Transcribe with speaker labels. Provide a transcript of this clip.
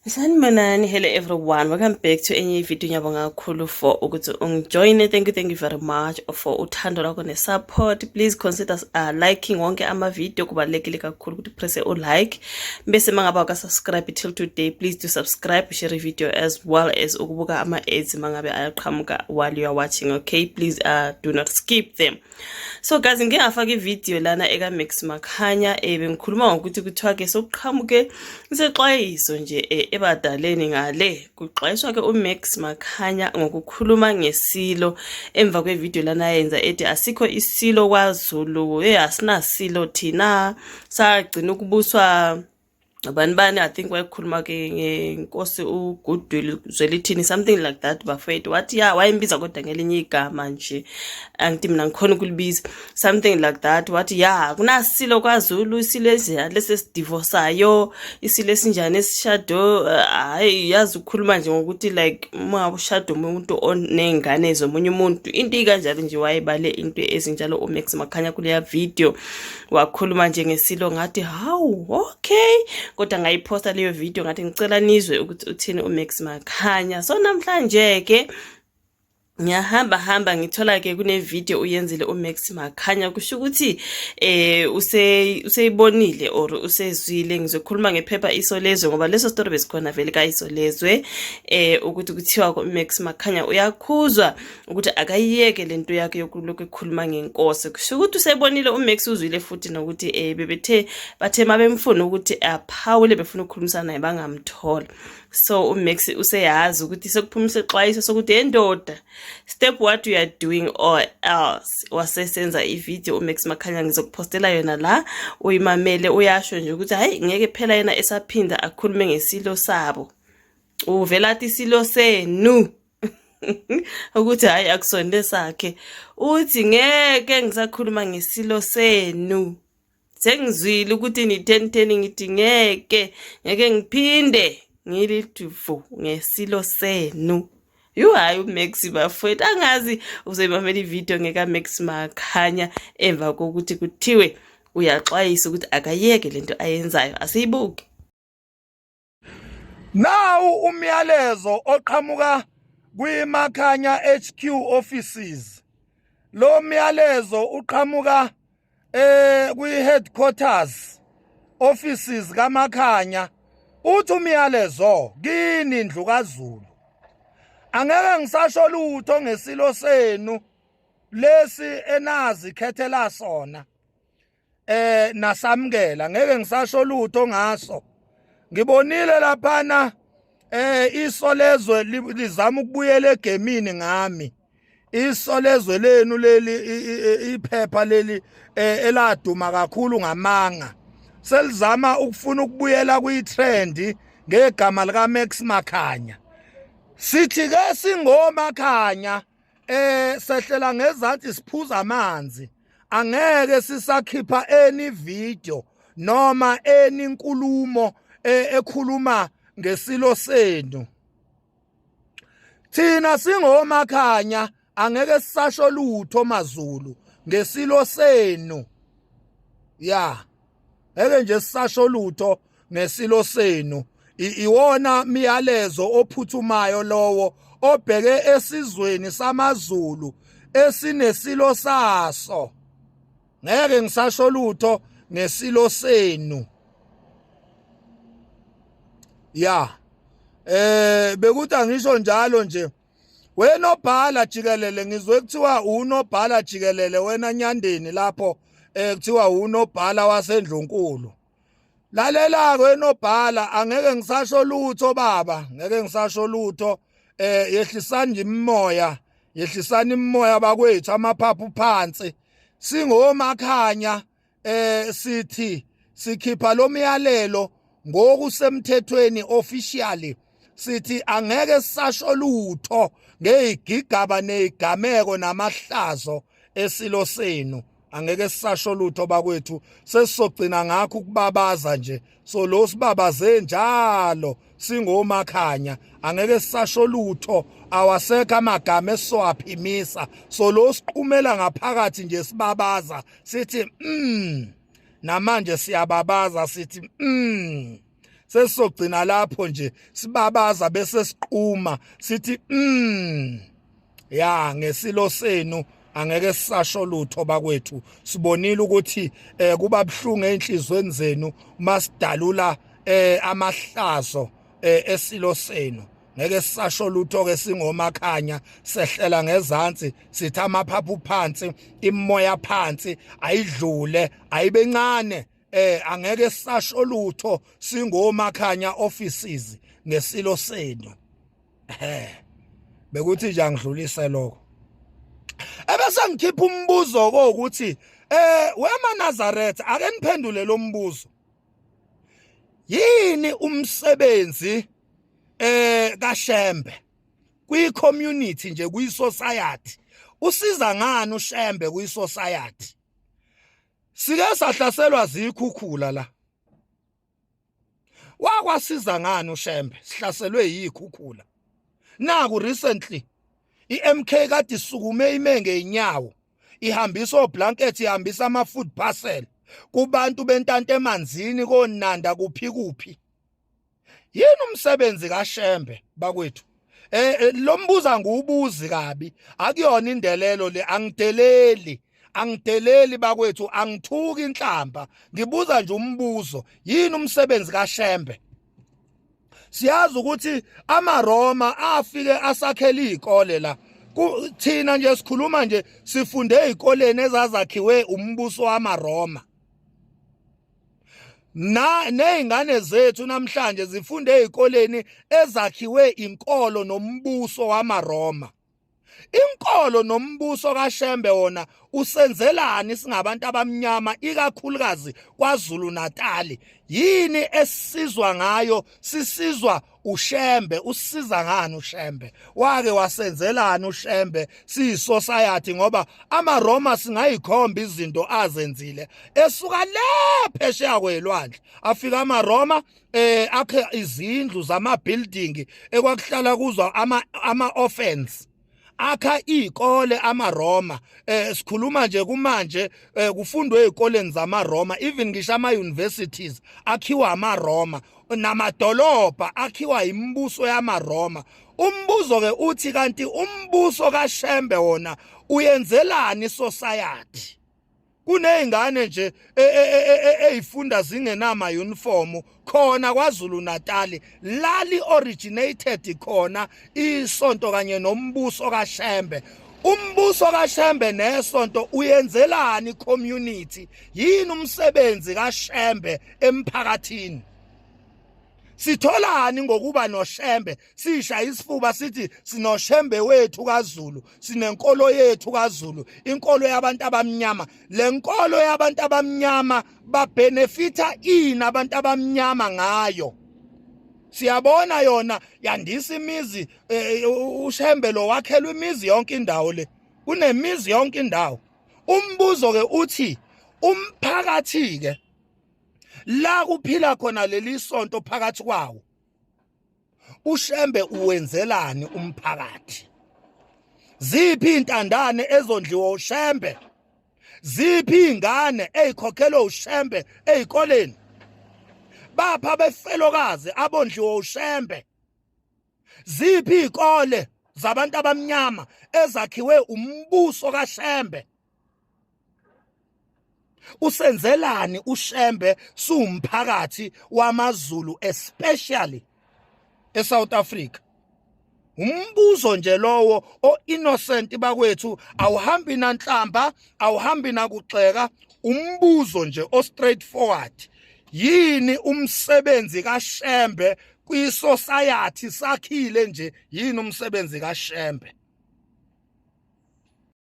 Speaker 1: Sanibonani, hello everyone. Welcome back to enye video. Ngiyabonga kakhulu for ukuthi ungijoyine. Thank you, thank you very much for uthando lwakho ne-support. Please consider liking wonke ama-video. Kubalulekile kakhulu ukuthi press u-like. Bese mangabe awuka-subscribe till today, please do subscribe, share video as well as ukubuka ama-ads mangabe ayaqhamuka while you are watching. Okay, please do not skip them. So guys, ngike ngafaka ivideo lana eka Max Makhanya, bengikhuluma ngokuthi kuthiwa ke sokuqhamuke isexwayiso nje ebadaleni ngale kuxwayiswa ke uMax Makhanya ngokukhuluma ngesilo emva kwevideo lana yenza ethi asikho isilo kwaZulu, asinasilo thina, sagcina ukubuswa abantu bani. I think wayekhuluma ke ngenkosi uGoodwill Zwelithini, something like that bafethu. Wathi ya, wayembiza kodwa ngelinye igama nje, angithi mina ngikhona ukulibiza, something like that. Wathi ya, kunasilo kwaZulu, isilo lesi esidivosayo, isilo esinjani esishado. Hayi, yazi ukukhuluma nje ngokuthi like uma ushada umuntu oney'ngane zomunye umuntu, into ikanjalo nje. Wayebale into ezinjalo uMax Makhanya kuleya video, wakhuluma nje ngesilo. Ngathi hawu, okay, kodwa ngayiphosta leyo video, ngathi ngicela nizwe ukuthi uthini uMax Makhanya. So namhlanje ke ngiyahamba hamba, ngithola ke kune video uyenzile uMax Makhanya, kusho ukuthi useyibonile or usezwile. Ngizokhuluma ngephepha Isolezwe ngoba leso story besikhona vele ka Isolezwe, ukuthi kuthiwa uMax Makhanya uyakhuzwa ukuthi akayiyeke lento yakhe yokulokhu ekhuluma ngenkosi. Kusho ukuthi usebonile uMax, uzwile futhi nokuthi bebethe bathe mabemfuna ukuthi aphawule, befuna ukukhulumisana naye, bangamthola. So uMax useyazi ukuthi sekuphuma isexwayiso sokuthi, endoda, stop what you are doing or else. Wasesenza ivideo uMax Makhanya, ngizokuphostela yona la uyimamele. Uyasho nje ukuthi hayi, ngeke phela yena esaphinda akhulume ngesilo sabo. Uvela athi isilo senu, ukuthi hhayi, akusona sakhe. Uthi ngeke ngisakhuluma ngesilo senu, sengizwile ukuthi ni-10 10. Ngithi ngeke, ngeke ngiphinde ngilithi vu ngesilo senu. Yu, hayi, uMax bafowethu, angazi uzoyimamela ividiyo ngeka-Max Makhanya emva kokuthi kuthiwe uyaxwayisa ukuthi akayeke lento ayenzayo. Asiyibuke.
Speaker 2: Nawu umyalezo oqhamuka kwiMakhanya HQ offices. Lo myalezo uqhamuka kwi-headquarters offices kaMakhanya. Uthi umyalezo kini ndlu kaZulu. Angeke ngisasho lutho ngesilo senu lesi enazi khethela sona. Nasamkela, ngeke ngisasho lutho ngaso. Ngibonile laphana Isolezwe lizama ukubuyela egemini ngami. Isolezwe lenu leli, iphepha leli eladuma kakhulu ngamanga, selizama ukufuna ukubuyela kwi-trend ngegama lika Max Makhanya. Sithi ke singoMakhanya, sehlela ngezansi siphuza amanzi, angeke sisakhipha any video noma any nkulumo ekhuluma ngesilo senu. Thina singoMakhanya angeke sisasho lutho maZulu ngesilo senu. Ya, ngeke nje sisasho lutho ngesilo senu. Iwona miyalezo ophuthumayo lowo obheke esizweni samaZulu esinesilo saso. Ngeke ngisasho lutho ngesilo senu. Ya, bekuthi angisho njalo nje. Wenobhala jikelele, ngizwe kuthiwa unobhala jikelele wena Nyandeni lapho, kuthiwa unobhala wasendlunkulu. Lalela ke nobhala, angeke ngisasho lutho baba, ngeke ngisasho lutho. Yehlisani nje imimoya, yehlisani imimoya bakwethu, amaphaphu phansi. SingoMakhanya sithi sikhipha lo myalelo ngokusemthethweni, officially, sithi angeke sisasho lutho ngeyigigaba nezigameko namahlazo esilo senu. Angeke sisasho lutho bakwethu, sesizogcina ngakho ukubabaza nje. So lo sibabaze njalo singoMakhanya, angeke sisasho lutho, awasekho amagama esizowaphimisa. So lo siqhumela ngaphakathi nje, sibabaza sithi namanje siyababaza sithi. Sesizogcina lapho nje sibabaza bese siqhuma sithi ya ngesilo senu angeke sisasho lutho bakwethu. Sibonile ukuthi kuba buhlungu einhlizweni zenu masidalula amahlazo esilo senu. Ngeke sisasho lutho ke singomakhanya, sehlela ngezansi, sithi amaphaphu phansi, imoya phansi, ayidlule ayibencane. Angeke sisasho lutho singomakhanya offices ngesilo senu. Bekuthi nje angidlulise lokho, ebese ngikhipha umbuzo kokuthi wemaNazaretha, ake niphendule lo mbuzo: yini umsebenzi kaShembe kwi community nje, kwi society? Usiza ngani uShembe kwi society? Sike sahlaselwa zikhukhula la, wakwasiza ngani uShembe sihlaselwe yikhukhula? Naku recently iMK kade isukume ime ngeenyawo, ihambisa oblanket, ihambisa ama food parcel kubantu bentanta emanzini konanda kuphi kuphi. Yini umsebenzi kaShembe bakwethu? Lo mbuza ngubuzi kabi, akuyona indelelo le. Angideleli, angideleli bakwethu, angithuki inhlamba, ngibuza nje umbuzo: yini umsebenzi kaShembe? Siyazi ukuthi amaRoma afike asakhela izikole la. Thina nje sikhuluma nje sifunde ezikoleni ezazakhiwe umbuso wamaRoma, na nezingane zethu namhlanje zifunde ezikoleni ezakhiwe inkolo nombuso wamaRoma. Inkolo nombuso kaShembe wona usenzelani singabantu abamnyama, ikakhulukazi kwaZulu Natal? Yini esizwa ngayo? Sisizwa uShembe. Usiza ngani uShembe? Wake wasenzelani uShembe siyisociety? Ngoba amaRoma singayikhomba izinto azenzile esuka le phesheya kwelwandle. Afika amaRoma akhe izindlu zama building ekwakuhlala kuzo ama orphans, akha izikole amaRoma. Sikhuluma nje kumanje kufundwe ezikoleni zamaRoma, even ngisho ama universities akhiwa amaRoma, namadolobha akhiwa imibuso yamaRoma. Umbuzo ke uthi, kanti umbuso kaShembe wona uyenzelani society? Kunezingane nje ezifunda zingenama uniform khona kwaZulu Natal, lali originated khona isonto kanye nombuso kaShembe. Umbuso kaShembe nesonto uyenzelani community? Yini umsebenzi kaShembe emphakathini? Sitholani ngokuba noShembe? Sisha isifuba sithi sinoShembe wethu kaZulu, sinenkolo yethu kaZulu, inkolo yabantu abamnyama. Le nkolo yabantu abamnyama, babenefita ini abantu abamnyama ngayo? Siyabona yona yandisa imizi, uShembe lo wakhelwa imizi yonke indawo le, kunemizi yonke indawo. Umbuzo ke uthi, umphakathi ke la kuphila khona leli sonto phakathi kwawo, uShembe uwenzelani umphakathi? Ziphi intandane ezondliwa uShembe? Ziphi ingane ezikhokhelwe uShembe ezikoleni? Bapha abefelokazi abondliwa uShembe? Ziphi izikole zabantu abamnyama ezakhiwe umbuso kaShembe? Usenzelani uShembe siwumphakathi wamaZulu, especially eSouth Africa? Umbuzo nje lowo o innocent bakwethu, awuhambi nanhlamba, awuhambi nakugxeka, umbuzo nje o straightforward: yini umsebenzi kaShembe kwi society sakhile nje? Yini umsebenzi kaShembe?